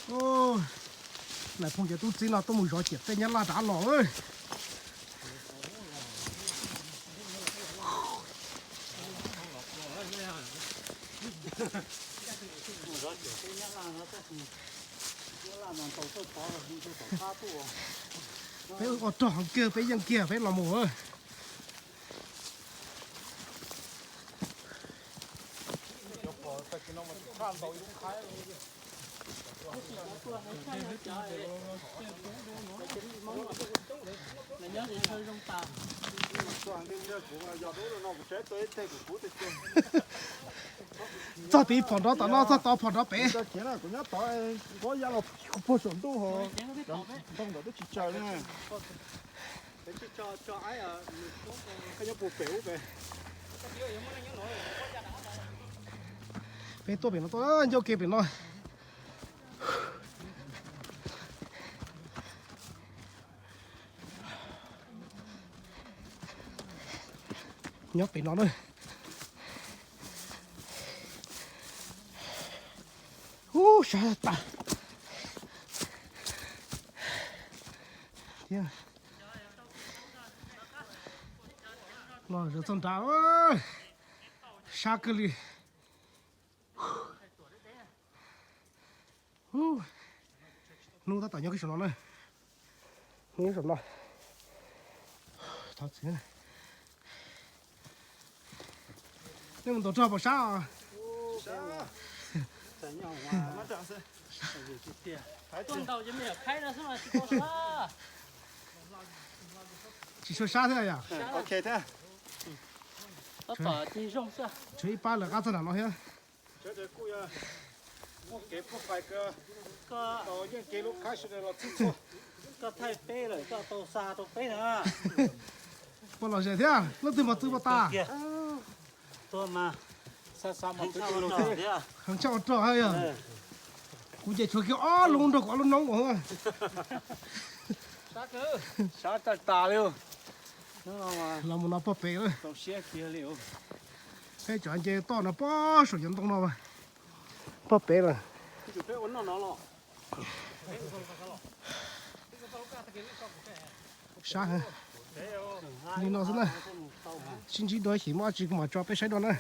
Nais phoo cov tub txib no tuaj mus zov ciam teb Nyab Laj rov los. Peb ua rog heev kiag, peb yeej kiag peb los mus. Txog tid phom nrov tom no, txog tod phom nrov pem. Kuv nyob tod, nqov ya los puag saum ntuj ho, ntoo ntawm twb tsis tsaws li. Peb tuaj pem no tuaj ncauj ke pem no. Nyob pem no na. Ub, sab tas thiab. No zov txog nrad, sab kawg li. Hnub tab tom nyob kiag saum no na. Hnub nyob saum no. Thov txim. Nej mus ntaus rog puas sab os? Tsis tshua sab thiab yom? Tshuav ib pab lawv qab txog nram no thiab. Puas lom zem thiab, leej twg mos txwv puas tas? Heev tshaj ua rog yog. Kuv ces tshuav kiag ob lub nrog kuv ob lub noob ua. Sab tas tas li. Los mus no pog pem lawm. Peb cov nce toj no pog saum cov ntoo no pog pem lawm. Sab heev. Li no xwb na. Sib ntsib dua xyem muaj dab tsi kuv mam tso peb saib dua na.